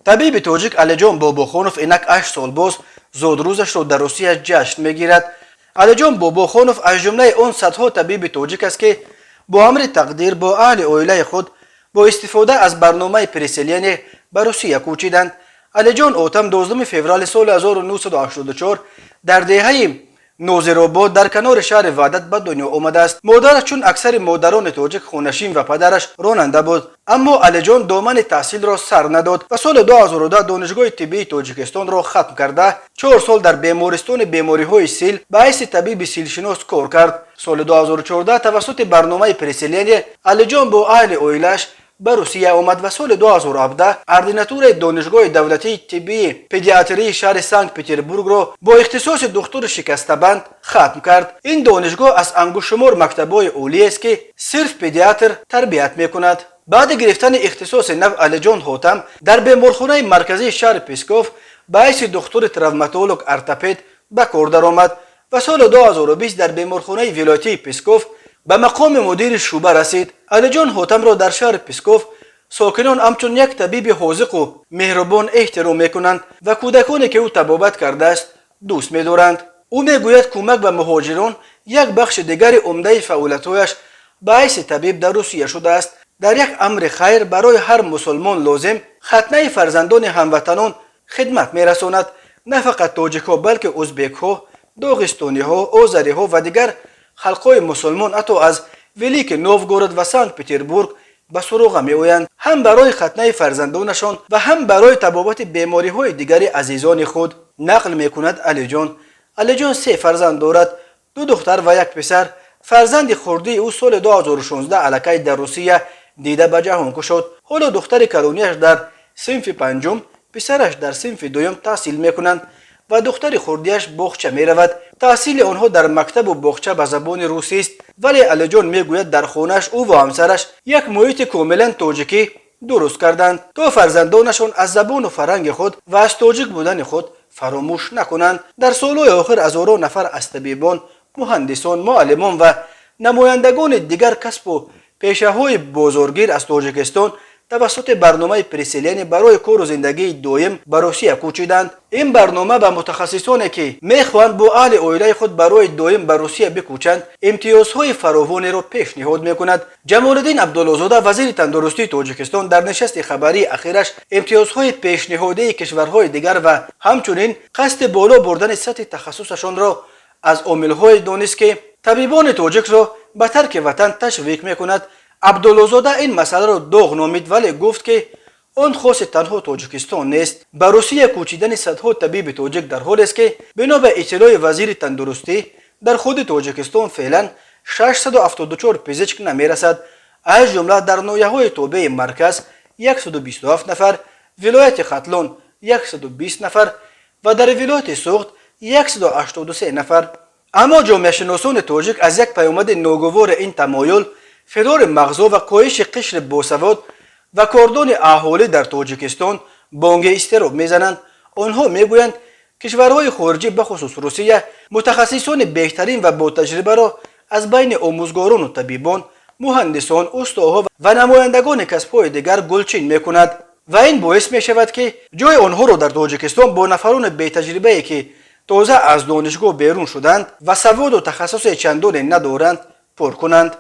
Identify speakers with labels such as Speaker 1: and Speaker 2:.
Speaker 1: Табиби тоҷик Алиҷон Бобохонов инак 8 сол боз зодрӯзашро дар Русия ҷашн мегирад. Алиҷон Бобохонов аз ҷумлаи он садҳо табиби тоҷик аст, ки бо амри тақдир бо аҳли оилаи худ бо истифода аз барномаи переселение ба Русия кӯчиданд. Алиҷон Отам 12 феврали соли 1984 дар деҳаи Нозиробод дар канори шаҳри Ваҳдат ба дунё омадааст. Модараш, чун аксари модарони тоҷик, хонашин ва падараш ронанда буд. Аммо Алиҷон домани таҳсилро сар надод ва соли 2010 Донишгоҳи тиббии Тоҷикистонро хатм карда, 4 сол дар бемористони бемориҳои сил ба ҳайси табиби силшинос кор кард. Соли 2014 тавассути барномаи переселение Алиҷон бо аҳли оилааш ба Русия омад ва соли 2017 ординатураи Донишгоҳи давлатии тиббии педиатрии шаҳри Санкт Петербургро бо ихтисоси духтури шикастабанд хатм кард. Ин донишгоҳ аз ангуштшумор мактабҳои олиест, ки сирф педиатр тарбият мекунад. Баъди гирифтани ихтисоси нав Алиҷон Ҳотам дар беморхонаи марказии шаҳри Псков ба ҳайси духтури травматолог ортопед ба кор даромад ва соли 2020 дар беморхонаи вилоятии Псков ба мақоми мудири шӯъба расид. Алиҷон Ҳотамро дар шаҳри Псков сокинон ҳамчун як табиби ҳозиқу меҳрубон эҳтиром мекунанд ва кӯдаконе, ки ӯ табобат кардааст, дӯст медоранд. Ӯ мегӯяд, кӯмак ба муҳоҷирон як бахши дигари умдаи фаъолиятҳояш ба ҳайси табиб дар Русия шудааст. Дар як амри хайр, барои ҳар мусулмон лозим, хатнаи фарзандони ҳамватанон хидмат мерасонад. На фақат тоҷикҳо, балки узбекҳо, доғистониҳо, озариҳо ва дигар халқҳои мусулмон ҳатто аз Великий Новгород ва Санкт Петербург ба суроға меоянд, ҳам барои хатнаи фарзандонашон ва ҳам барои табобати бемориҳои дигари азизони худ, нақл мекунад Алиҷон. Алиҷон се фарзанд дорад: ду духтар ва як писар. Фарзанди хурдии ӯ соли 2016 аллакай дар Русия дида ба ҷаҳон кушод. Ҳоло духтари калонияш дар синфи панҷум, писараш дар синфи дуюм таҳсил мекунанд ва духтари хурдиаш боғча меравад. Таҳсили онҳо дар мактабу боғча ба забони русист, вале Алиҷон мегӯяд, дар хонааш ӯ ва ҳамсараш як муҳити комилан тоҷикӣ дуруст карданд, то фарзандонашон аз забону фарҳанги худ ва аз тоҷик будани худ фаромӯш накунанд. Дар солҳои охир ҳазорон нафар аз табибон, муҳандисон, муаллимон ва намояндагони дигар касбу пешаҳои бозоргир аз Тоҷикистон тавассути барномаи переселение барои кору зиндагии доим ба Русия кӯчиданд. Ин барнома ба мутахассисоне, ки мехоҳанд бо аҳли оилаи худ барои доим ба Русия бикӯчанд, имтиёзҳои фаровонеро пешниҳод мекунад. Ҷамолиддин Абдуллозода, вазири тандурустии Тоҷикистон, дар нишасти хабарии ахираш имтиёзҳои пешниҳодии кишварҳои дигар ва ҳамчунин қасди боло бурдани сатҳи тахассусашонро аз омилҳое донист, ки табибони тоҷикро ба тарки ватан ташвиқ мекунад. Абдуллозода ин масъаларо доғ номид, вале гуфт, ки он хоси танҳо Тоҷикистон нест. Ба Русия кӯчидани садҳо табиби тоҷик дар ҳолест, ки бино ба иттилои вазири тандурустӣ, дар худи Тоҷикистон феълан 674 пизишк намерасад. Аз ҷумла дар ноҳияҳои тобеи марказ 127 нафар, вилояти Хатлон 120 нафар ва дар вилояти Суғд 183 нафар. Аммо ҷомеашиносони тоҷик аз як паёмади ногувори ин тамоюл, фирори мағзо ва коҳиши қишри босавод ва кордони аҳолӣ дар Тоҷикистон, бонги изтироб мезананд. Онҳо мегӯянд, кишварҳои хориҷӣ, бахусус Русия, мутахассисони беҳтарин ва ботаҷрибаро аз байни омӯзгорону табибон, муҳандисон, устоҳо ва намояндагони касбҳои дигар гулчин мекунад ва ин боис мешавад, ки ҷои онҳоро дар Тоҷикистон бо нафарони бетаҷрибае, ки тоза аз донишгоҳ берун шуданд ва саводу тахассуси чандоне надоранд, пур кунанд.